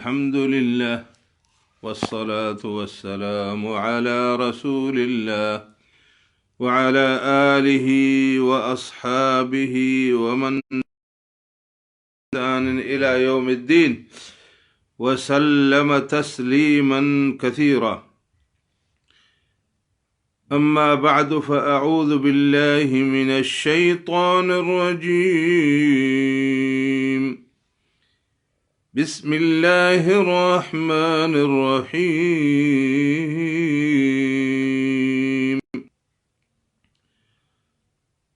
الحمد لله، والصلاة والسلام على رسول الله، وعلى آله وأصحابه ومن إحسان إلى يوم الدين، وسلم تسليما كثيرا. أما بعد، فأعوذ بالله من الشيطان الرجيم. بسم الله الرحمن الرحيم.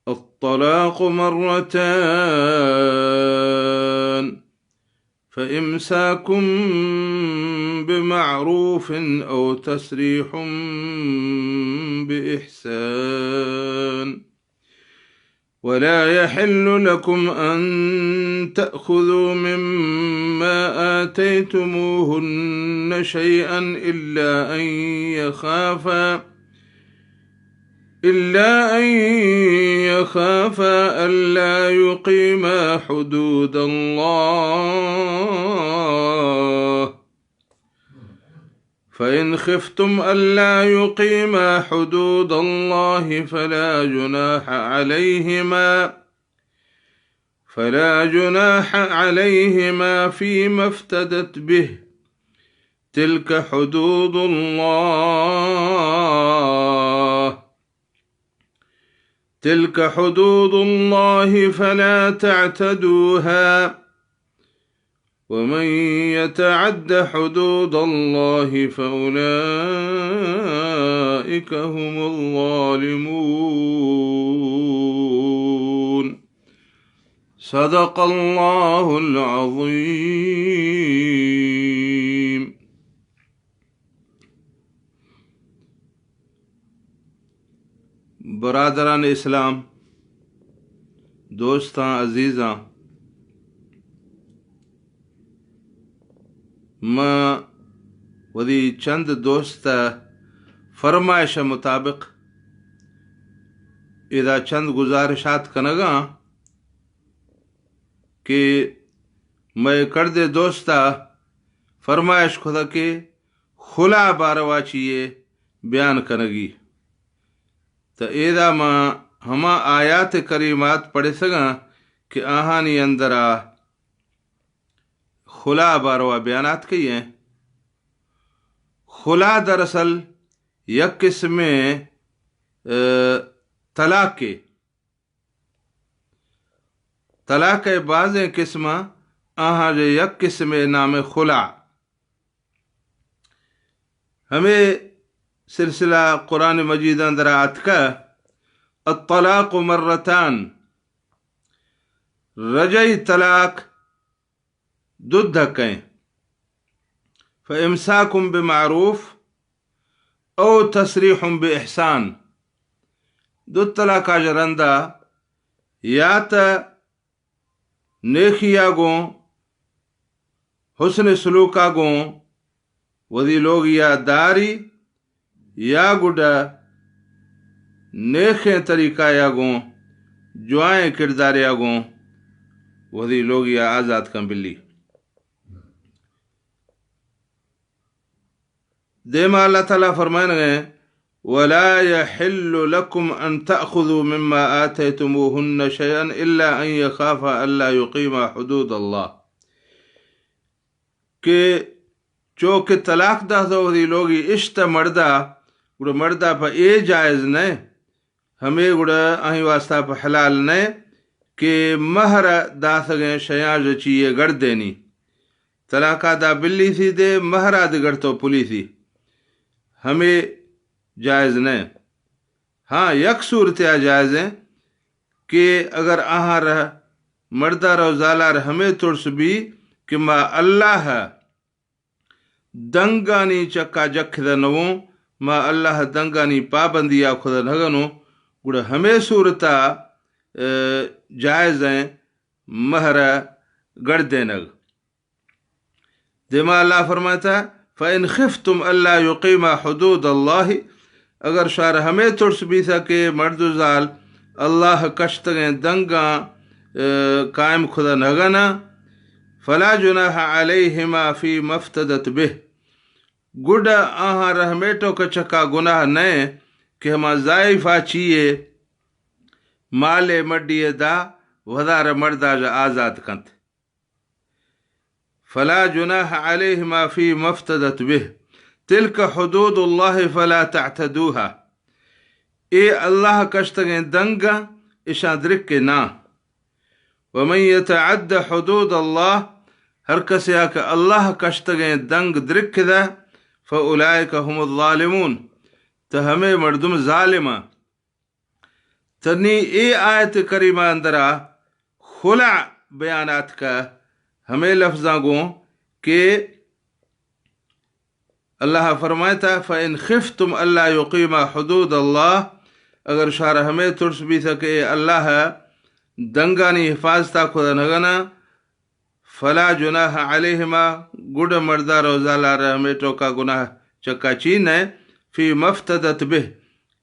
الطلاق مرتان، فإمساك بمعروف أو تسريح بإحسان. ولا يحل لكم أن تأخذوا مما آتيتموهن شيئا إلا أن يخافا، إلا أن يخافا ألا يقيما حدود الله، فإن خفتم ألا يقيما حدود الله فلا جناح عليهما، فلا جناح عليهما فيما افتدت به، تلك حدود الله، تلك حدود الله فلا تعتدوها، ومن يتعد حدود الله فأولئك هم الظالمون. صدق الله العظيم. برادران اسلام، دوستاں، عزیزاں، ما وتی چند دوست ءِ فرمائش ءِ مطابق ادا چند گزارشات کنگاں کہ مئے کڑدے دوست ءَ فرمائش کتگ کہ خلا باروا چی یے بیان کنگی۔ تہ ایدا ما ہما آیات کریمات پڑھسگاں کہ آہانی اندرا خلا باروا بیانات کئی ہیں۔ خلا دراصل یک قسمیں، اے، طلاقے۔ طلاق ءِ بازیں قسماں، آہاں جے یک قسمے نام خلا۔ ہمے سلسلہ قرآن مجید اندرا آتکہ، الطلاق مرتان، رجعی طلاق دو دھکیں، فامساک بمعروف او تسریح باحسان۔ دو طلاقا ژہ رندا یا تہ نیخیا گوں، حسن سلوکا گوں وثی لوگیا داری، یا گڈا نیخیں طریقہ یا گوں، جوائیں کرداریا گوں وثی لوگیا آزات کن بلی۔ دیما اللہ تعالیٰ فرمائنگیں، ولا يحل لكم أن تأخذوا مما آتيتموهن شيئا إلا أن يخافا ألا يقيما حدود الله۔ کہ چو کہ طلاق داتو وثی لوگی اشتہ مردا، گڑا مردا پہ اے جائز نئے، ہمے گڑا آہی واسطہ پہ حلال نئے کہ مہر داتگیں شیاں ژہ چی یے گڑدینی۔ طلاقا دا بلیثی دے، مہرا دے گڑتو پلیثی۔ ہمے جائز نئے۔ ہاں، یک صورتیا جائز ہیں کہ اگر آہاں رہ مردار و زالار ہمے ترس بی کہ ما اللہ دنگانی چکا جکھدہ نووں، ما اللہ دنگانی پابندیا کھدہ نگنوں، گڑا ہمے صورتا، اے، جائز ہیں مہر گڑدینگ۔ دیما اللہ فرمائتا، فإن خفتم ألا يقيما حدود الله، اگر شار ہمے ترس بیثا کہ مرد و زال اللہ کشتگیں دنگاں، اے، قائم کھدہ نگنا، فلا جناح علیہما فیما افتدت بہ، گڈا آہاں را ہمے ٹوک ء چکا گناہ نئے کہ ہما زائفا چیے مال ء مڈی ء دا، وزار مرداژ آزاد کنت۔ فلا جناح علیہما فیما افتدت بہ، تلک حدود اللہ فلا تعتدوها، اے اللہ کشتگیں دنگاں، اشاں درکے ناں۔ ومن یتعد حدود اللہ، ہر کسے آ کہ اللہ کشتگیں دنگ درکدا، فاولئک هم الظالمون، تہ ہمے مردم ظالماں۔ تنی اے آیت کریمہ اندرا خلع بیان آتکہ ہمے لفظاں گوں کہ اللہ فرمائتا، فإن خفتم ألا يقيما حدود الله، اگر شار ہمے ترس بیثہ کہ اے اللہ دنگانی حفاظتا کھدا نگنا، فلا جناح علیہما، گڈ مردار و زالار ہمے ٹوکا گناہ چکا چین ہے، فیما افتدت بہ،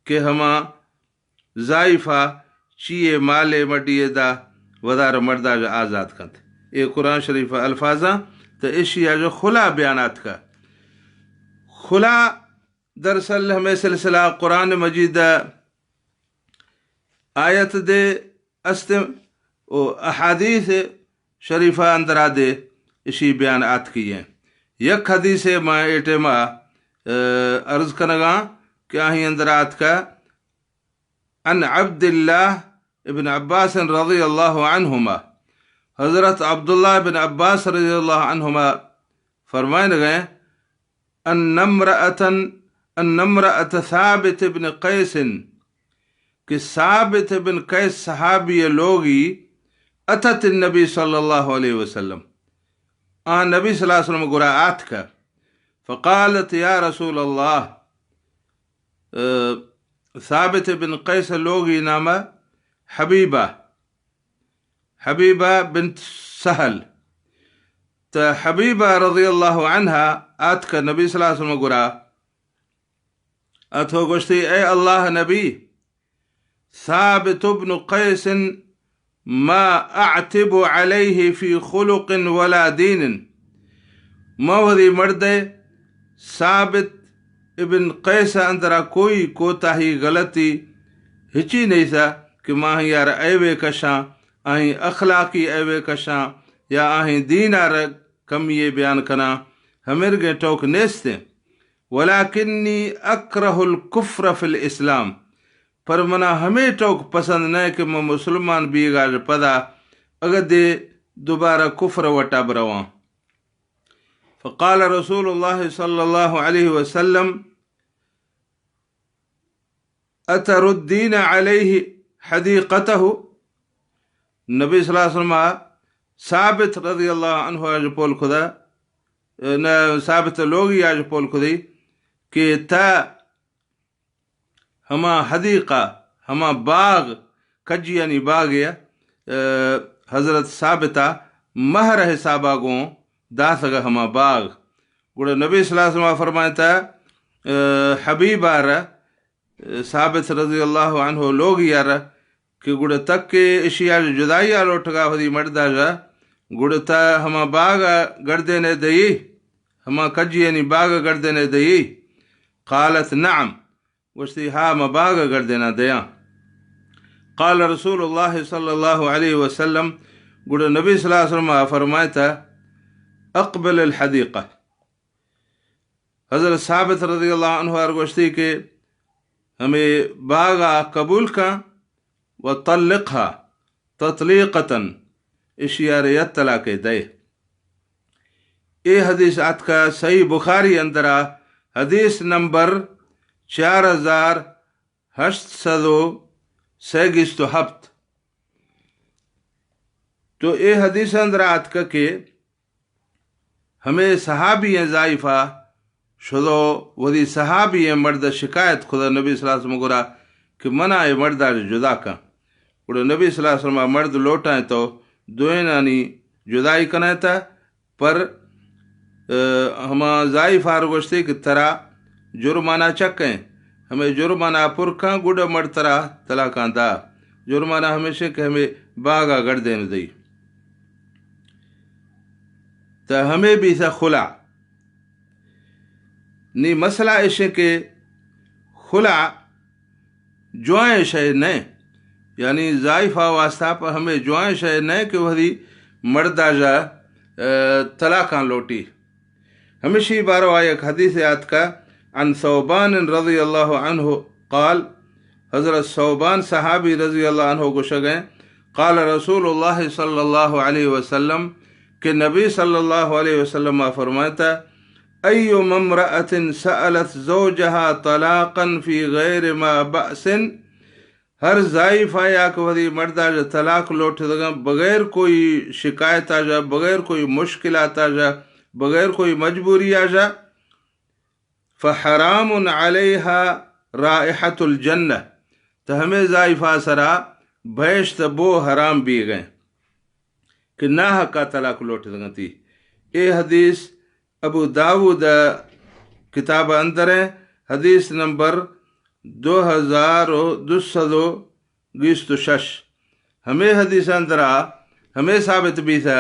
کہ ہما زائفا چیے مالے مڈیے دا وزار مرداژ آزاد کنت۔ اے قرآن شریف الفاظاں تہ اشی آژ خلا بیان آتکا۔ خلا دراصل ہمے سلسلہ قرآن مجید آیت دے است و احادیث شریفہ اندرا دے اشی بیان آتکی ہیں۔ یک حدیث ما اے ٹیما، اے، عرض کنگاں کہ آہی اندرا آتکا، عن عبد الله ابن عباس رضي الله عنهما، حضرت عبداللہ ابن عباس رضی اللہ عنہما فرمائنگے، ان امرأة، ان امرأة ثابت ابن قیس، کہ ثابت ابن قیس صحابی لوگی، اتت النبی صلی اللہ علیہ وسلم، آ نبی صلی اللہ علیہ وسلم گرا آتکا، فقالت یا رسول اللہ، ثابت بن قیس لوگی نامہ حبیبہ، حبیبہ بنت سہل۔ تہ حبیبہ رضی اللہ عنہا آتکہ نبی صلی اللہ علیہ وسلم گرا، اتو گوشتی، اے اللہ نبی، ثابت بن قیس ما اعتب علیہ فی خلق ولا دین۔ ما وثی مردے ثابت ابن قیس اندرا کوئی کوتاہی، غلطی ہچی نیثہ کہ ما آہی آرا عیبے کشاں، آہی اخلاقی عیبے کشاں یا آہی دین آرا کمیے بیان کناں، ہمرگیں ٹوک نیستیں۔ ولکنی اکرہ الکفر فی الاسلام، پر منا ہمے ٹوک پسند نہ کہ من مسلمان بیگا پدا اگدے دوبارہ کفر وٹا برواں۔ فقال رسول اللہ صلی اللہ علیہ وسلم، اتردین علیہ حدیقتہ، نبی صلی اللہ علیہ وسلم ثابت رضی اللہ عنہ آج پول کھدا، نہ، ثابت لوگی آج پول کھدی کہ تا ہما حدیقہ، ہما باغ، کجیانی باغے، اے، حضرت ثابتا مہر حسابا گوں داثگا ہما باغ۔ گڑا نبی صلی اللہ علیہ وسلم فرمائتا، اے، حبیبا را، اے، ثابت رضی اللہ عنہ لوگیا را کہ گڑا تکے اشیا جدائی آ لوٹگا وثی مرداژا، گڑا تا ہما باغا گردینے دئی، ہما کجیانی باغا گردینے دئی۔ قالت نعم، گوشتی، ہا، ما باغ گردینا دیاں۔ قال رسول اللہ صلی اللہ علیہ وسلم، گڑا نبی صلی اللہ علیہ وسلم فرمائتا، اقبل الحدیقہ۔ حضرت ثابت رضی اللہ عنہ آر گوشتی کہ ہمے باغا قبول کن، وطلقها تطلیقة، اشیار یک طلاقے دئے۔ اے حدیث آتکا صحیح بخاری اندرا حدیث نمبر چار ہزار ہشت سد و سیگیست و ہپت۔ تو اے حدیث اندرا آتکا کہ ہمے صحابی ایں زائفہ شدو وثی صحابی ایں مرد شکایت کھدا نبی صلی اللہ علیہ وسلم گرا کہ منا اے مرداژ جدا کن۔ گڑا نبی صلی اللہ علیہ وسلم مرد لوٹائیں تو دوئینانی جدائی کنائیں تا، پر، اے، ہما زائفار گوشتی کہ ترا جرمانہ چکیں، ہمے جرمانہ پر کن گڑا مرد ترا طلاقاں دا۔ جرمانہ ہمیشیں کہ ہمے باغا گڑدین دئی۔ تہ ہمے بیثہ خلع۔ نی مسئلہ اش کہ خلع جوائیں شے نہ، یعنی زائفہ واسطہ پہ ہمے جوائیں شے نہ کہ وثی مڑدا ژہ، اے، طلاقاں لوٹی۔ ہمشی باروا یک حدیث آتکا، عن ثوبان رضی اللہ عنہ قال، حضرت ثوبان صحابی رضی اللہ عنہ گوشگیں، قال رسول اللہ صلی اللہ علیہ وسلم، کہ نبی صلی اللہ علیہ وسلم فرمائتا، ایما امرأة سألت زوجها طلاقا في غير ما بأس، ہر زائفہ یا کہ وثی مڑدا ژہ طلاق لوٹتگاں، بغیر کوئی شکایت آ ژہ، بغیر کوئی مشکلات آ ژہ، بغیر کوئی مجبوری آ ژہ، فحرام علیہا رائحۃ الجنہ، تہ ہمے زائفہ سرا بہشت بو حرام بیغیں کہ ناحقا طلاق لوٹتگنتی۔ اے حدیث ابو داؤد کتاب اندر ہیں، حدیث نمبر دو ہزار و دو سد و بیست و شش۔ ہمے حدیث اندرا ہمے ثابت بیثہ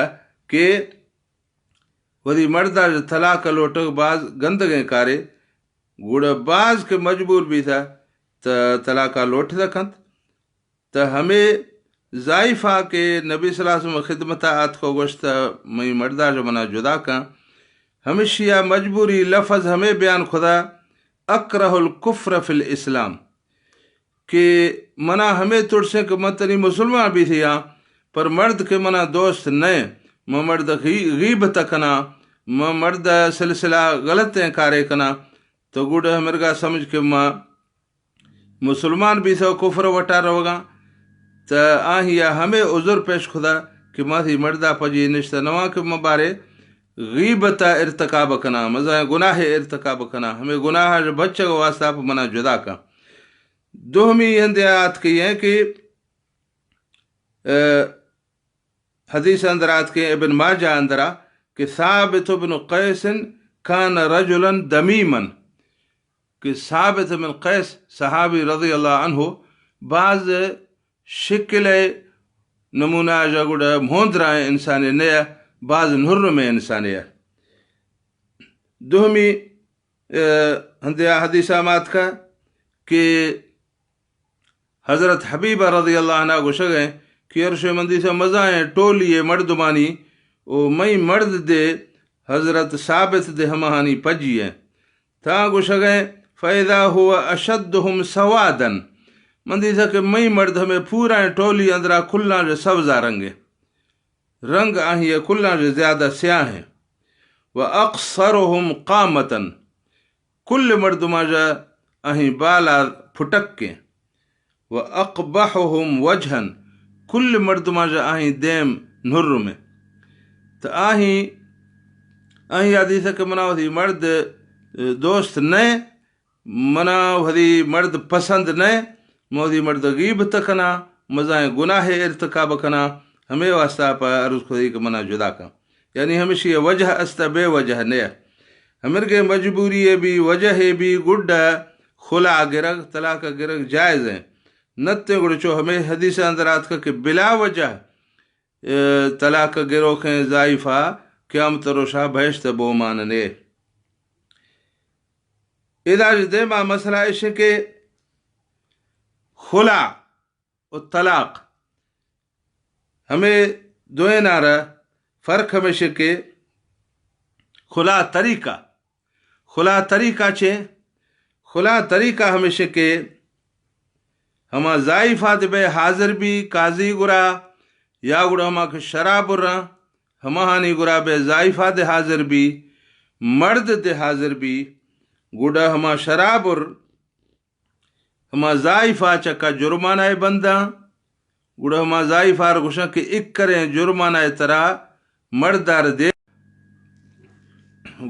کہ وثی مڑدا ژہ طلاق لوٹگ باز گندگیں کارے، گڑا باز کہ مجبور بیثہ تہ طلاقا لوٹتہ کنت۔ تہ ہمے زائفہ کہ نبی صلی اللہ علیہ وسلم خدمتا آتکو گوشتہ، مئی مڑدا ژہ منا جدا کن، ہمشیا مجبوری لفظ ہمے بیان کثہ، اکرہ الکفر فی الاسلام، کہ منا ہمے ترسیں کہ من تنی مسلمان بیثیاں، پر مرد کہ منا دوست نئے، من مرد غی-، غیبت کناں، من مرد سلسلہ غلطیں کارے کناں، تو گڑا ہمرگا سمجھ کہ من مسلمان بیثہ و کفر وٹا روگاں۔ تہ آہیا ہمے عذر پیش کثہ کہ من وثی مردا پجی نشتہ نواں کہ من بارے غیبت ارتکاب کناں، مزائیں گناہ ارتکاب کناں، ہمے گناہ ژہ بچگ واسطہ پہ منا جدا کن۔ دومی ہندے آتکئی ہیں کہ، اے، حدیث اندر آتکیں ابن ماجہ اندرا کہ ثابت بن قیس کان رجلا دمیما، کہ ثابت بن قیس صحابی رضی اللہ عنہ باز شکل نمونہ ژہ گڑا مہندرائیں انسانے نیا، باز نرمیں انسانے۔ دومی، اے، ہندے آ حدیث آ ماتکا کہ حضرت حبیبہ رضی اللہ عنہ گوشگیں کہ ارشے من دیثہ مزائیں ٹولی مردمانی و مئی مرد دے حضرت ثابت دے ہماہانی پجی ہیں۔ تاں گوشگیں، فإذا هو أشدهم سوادا، من دیثہ کہ مئی مرد ہمے پورائیں ٹولی اندرا کلاں ژہ سبزا رنگے۔ رنگ آہی کلاں ژہ زیادہ سیاہیں۔ و اقصرهم قامة، کل مردماں ژہ آہی بالا پھٹکیں۔ و اقبحهم وجها، کل مردماں ژہ آہی دیم نرمیں۔ تو آہی، آہی حدیث کہ منا وثی مرد، اے، دوست نئے، منا وثی مرد پسند نئے، من وثی مرد غیبت کناں، مزائیں گناہ ارتکاب کناں، ہمے واسطہ پہ عرض کثی کہ منا جدا کن۔ یعنی ہمشی وجہ است، بے وجہ نئے۔ ہمرگیں مجبوری بی، وجہ بی، گڈا خلع گرگ، طلاق گرگ جائز ہیں۔ نتے گڑا چو ہمے حدیث اندر آتکا کہ بلا وجہ، اے، طلاق گروکیں زائفہ قیامت روشا بہشت بوماننے۔ ادا دیما مسئلہ اش کہ خلع و طلاق، ہمے دوئینارا فرق ہمیش کہ خلع طریقہ، خلع طریقہ چے؟ خلع طریقہ ہمیش کہ ہما زائفہ دے بے حاضر بی قاضی گرا، یا گڑا ہما کہ شرابر ہماہانی گرا بے زائفہ دے حاضر بی، مرد دے حاضر بی، گڑا ہما شرابر ہما زائفہ چکا جرمانہ بنداں، گڑا ہما زائفار گوشاں کہ اکریں جرمانہ ترا مردار دے۔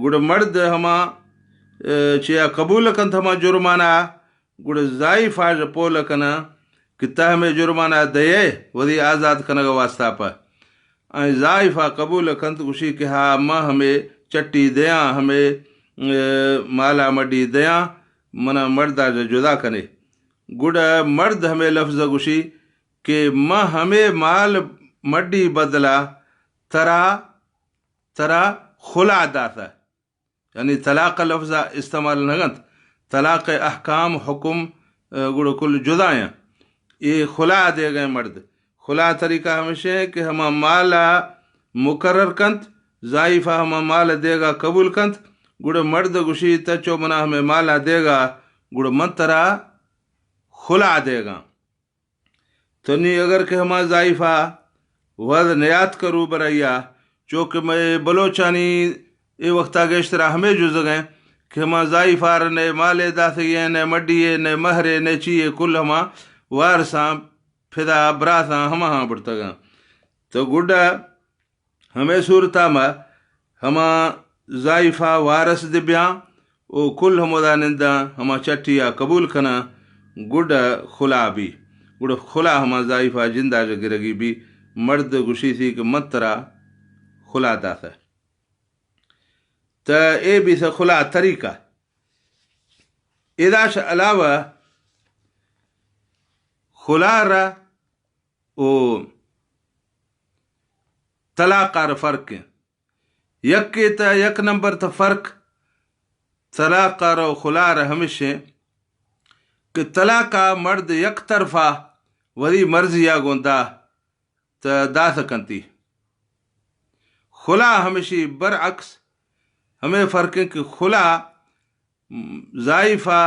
گڑا مرد ہما، اے، چیا قبول کنت ہما جرمانہ، گڑا زائفا ژہ پول کناں کہ تہ ہمے جرمانہ دئے وثی آزاد کنگ واسطہ پہ۔ آئی زائفا قبول کنت، گوشی کہ ہا، ما ہمے چٹی دیاں، ہمے، اے، مالا مڈی دیاں، منا مردا ژہ جدا کنے۔ گڑا مرد ہمے لفظ گوشی کہ ما ہمے مال مڈی بدلا ترا، ترا خلا داتہ، یعنی طلاق لفظ استعمال نہ کنت۔ طلاق احکام، حکم، گڑا کل جدا ہیں۔ اے خلا دیگئے مرد۔ خلا طریقہ ہمیشہ ہے کہ ہما مالا مقرر کنت، زائفہ ہما مال دیگا قبول کنت، گڑا مرد گوشی تچو منا ہمیں مالا دیگا، گڑا من ترا خلا دیگا۔ تو نی اگر کہ ہما زائفہ وھد نیاتکہ روبرائیا، چو کہ مئے بلوچانی اے وختا گیشترا ہمے جزگ ایں کہ ہما زائفار نئے مالے داتگی ایں، نئے مڈی اے، نئے مہرے، نئے چی اے، کل ہما وارساں پدا براتاں ہماہاں بڑتگاں۔ تو گڈا ہمے صورتا ما ہما زائفہ وارث دبیاں او کل ہمودا ننداں، ہما چٹیا قبول کناں، گڈا خلا بی۔ گڈا خلا ہما زائفہ جندا گرگی بی، مرد گوشی تھی کہ من ترا خلا داتہ۔ تہ اے بیثہ خلا طریقہ۔ ادا چہ علاوہ خلا را او طلاق آر فرق ایں۔ یکے تہ یک نمبر تہ فرق طلاق آر و خلا آر ہمش ایں کہ طلاق آ مرد یک طرفا وثی مرضی آ گوں دا تہ داتہ کنتی۔ خلا ہمشی برعکس ہمے فرق ایں کہ خلا زائفہ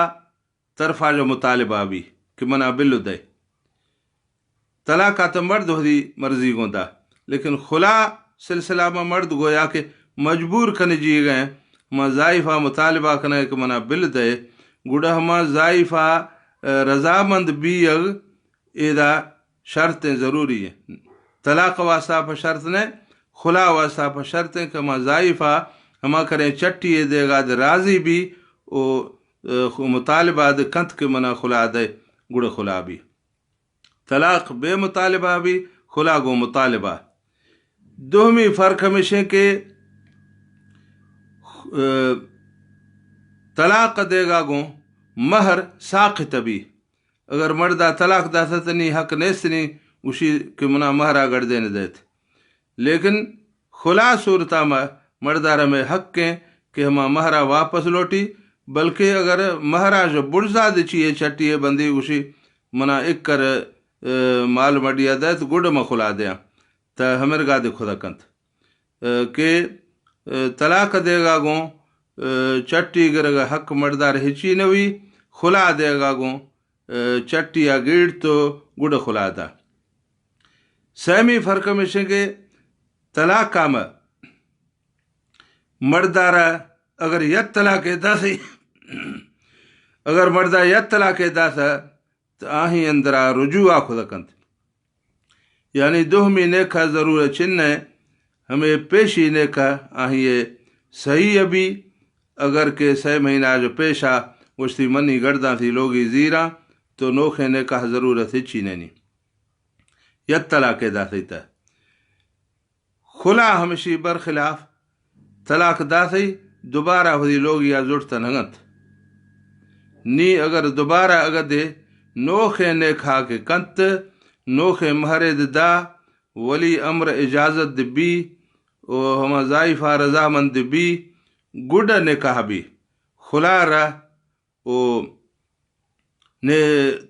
طرفا جو مطالبہ بی کہ منا بل دے۔ طلاق آ تہ مرد وثی مرضی گوں دا، لیکن خلا سلسلہ ما مرد گویا کہ مجبور کنجی گئے، ہما زائفہ مطالبہ کنئے کہ منا بل دے، گڑا ہما زائفہ، اے، رضامند بیگ ایدا شرط ایں، ضروری ایں۔ طلاق واسطہ پہ شرط نہ، خلا واسطہ پہ شرط ایں کہ ہما زائفہ ہما کریں چٹی اے دیگا دے راضی بی او، اے، خو-، مطالبہ دے کنت کہ منا خلا دے، گڑا خلا بی۔ طلاق بے مطالبہ بی، خلا گوں مطالبہ۔ دومی فرق ہمیش ایں کہ، اے، طلاق دیگا گوں مہر ساقط بی۔ اگر مردا طلاق داتہ تہ نی حق نیست نی گوشی کہ منا مہرا گڑدین دیت۔ لیکن خلا صورتا ما مردار ہمے حق ایں کہ ہما مہرا واپس لوٹی، بلکہ اگر مہرا جو بڑزا دے چیئے چٹی اے بندی گوشی منا اکر، اے، مال مڈیا دیت گڈ ما خلا دیاں، تہ ہمرگا دے کھدا کنت۔ اے، کہ، اے، طلاق دیگا گوں، اے، چٹی گرگ حق مردار ہچی نوی، خلا دیگا گوں، اے، چٹی آ گیڑ تو گڈ خلا دا۔ سیمی فرق ہمیش ایں کہ طلاق آ ما مردارا اگر یک طلاق داثی، اگر مردا یک طلاق داثہ، تہ آہی اندرا رجوع آ کھدا کنت۔ یعنی دوہمی نکاح ضرورت چنہ، ہمے پیشی نکاح آہی صحیح بی، اگر کہ سئے مہینہ جو پیشا گوشتی منی گڑداں تھی لوگی زیراں، تو نوخیں نکاح ضرورت ہچی نینی۔ یک طلاق داثی تہ۔ خلا ہمشی برخلاف طلاق داثی دوبارہ وثی لوگیا زڑتہ نہ کنت۔ نی اگر دوبارہ اگدے نوخیں نکاح کہ کنت، نوخیں مہرے دے دا، ولی امر اجازت دے بی، او ہما زائفہ رضامند دے بی، گڈا نکاح بی۔ خلا را او نے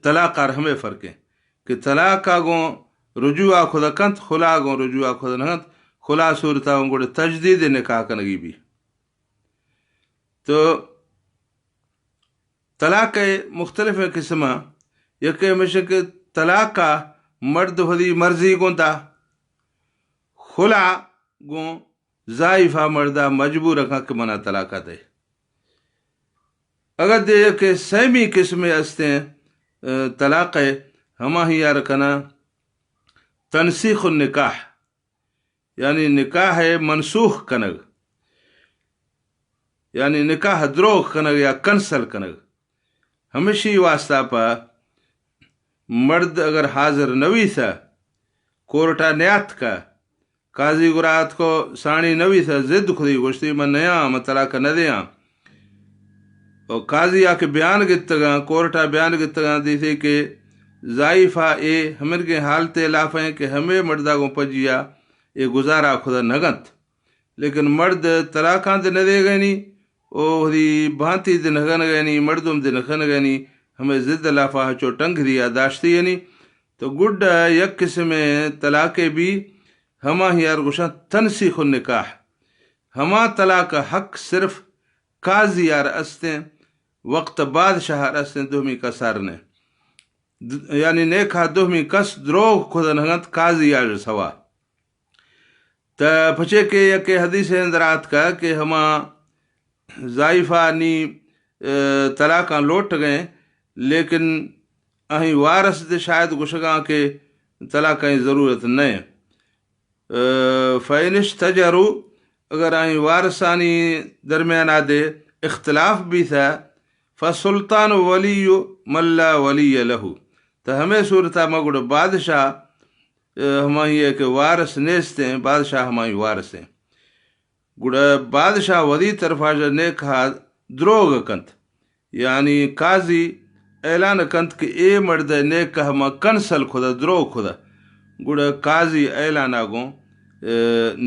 طلاق آر ہمے فرق ایں کہ طلاق آ گوں رجوع آ کھدا کنت، خلا آ گوں رجوع آ کھدا نہ کنت۔ خلا صورت آ گوں گڑا تجدید نکاح کنگی بی۔ تو طلاق مختلف قسم آ، یکے ہمیش کہ طلاق آ مرد وثی مرضی گوں دا، خلا گوں زائفہ مردا مجبور کن کہ منا طلاق دے۔ اگدے کہ سیمی قسمے استیں، اے، طلاق ء، ہماہی آر کنا تنسیخ النکاح، یعنی نکاح ء منسوخ کنگ، یعنی نکاح دروغ کنگ یا کنسل کنگ۔ ہمشی واسطہ پہ مرد اگر حاضر نویثہ، کورٹا نیاتکہ، قاضی گرا اتکو ساڑی نویثہ، ضد کھدی گوشتی من نیاں، من طلاق نہ دیاں۔ و قاضی آ کہ بیان گتگاں، کورٹا بیان گتگاں، دیثی کہ زائفہ اے ہمرگیں حالتے لافیں کہ ہمے مردا گوں پجیا اے گزارا کھدا نہ گنت۔ لیکن مرد طلاقاں دے نہ دیگنی، او وہدی بھانتی دے نہ کنگنی، مردم دے نہ کنگنی، ہمیں ضد لافا ہچو ٹنگ دیا داشتی یعنی۔ تو گڈ یک قسم طلاق بھی ہما یار گوشاں تنسیخ النکاح۔ ہما طلاق حق صرف قاضی یار استیں، وقت بادشاہ یار استیں، دومی کسار نے۔ د-، یعنی نیکا دومی کس دروغ کھدن ہنگت قاضی یار سوا۔ تا پچے کہ یک حدیث اندر آتکا کہ ہما زائفہ نی، اے، طلاقاں لوٹ گئے، لیکن اہیں وارث دے شاید گوشگاں کہ طلاقیں ضرورت نئے۔ اے، فَإِنِ اشْتَجَرُوا، اگر اہیں وارثانی درمیانا دے اختلاف بیثہ، فَالسُّلْطَانُ وَلِيُّ مَنْ لَا وَلِيَّ لَهُ، تو ہمیں صورتا مگڑ بادشاہ، اے، ہمائی ہے کہ وارث نیستیں، بادشاہ ہمائی وارثیں۔ گڑا بادشاہ وتی طرفا ژہ نیکہا دروغ کنت، یعنی قاضی اعلان کنت کہ اے مرد نیکہ ما کنسل کھدا، دروغ کھدا۔ گڑا قاضی اعلانا گوں، اے،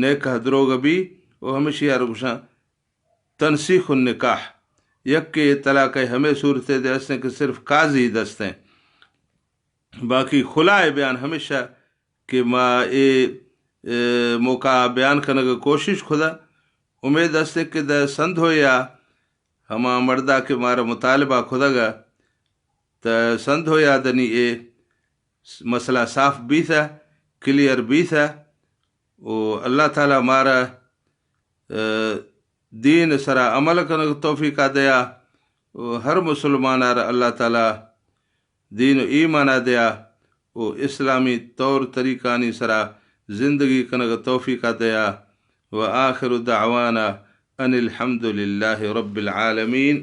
نیکہ دروغ بی، و ہمشی یار گوشاں تنسیخ النکاح۔ یکے طلاق ہمیں صورت دے استیں کہ صرف قاضی دستیں۔ باقی خلائے بیان ہمیشہ کہ ما اے، اے، موقع بیان کنگ کوشش کھدا۔ امید است کہ دا سندھویا ہما مردا کہ مارا مطالبہ کھدگا، تا سندھویا دنی اے مسئلہ صاف بیثہ، کلیئر بیثہ، و اللہ تعالی مارا، اے، دین سرا عمل کنگ توفیقا دیا، و ہر مسلمانا را اللہ تعالی دین و ایمانا دیا و اسلامی طور طریقانی سرا زندگی کنگ توفیقا دیا۔ و آخر دعوانا ان الحمد للہ رب العالمین۔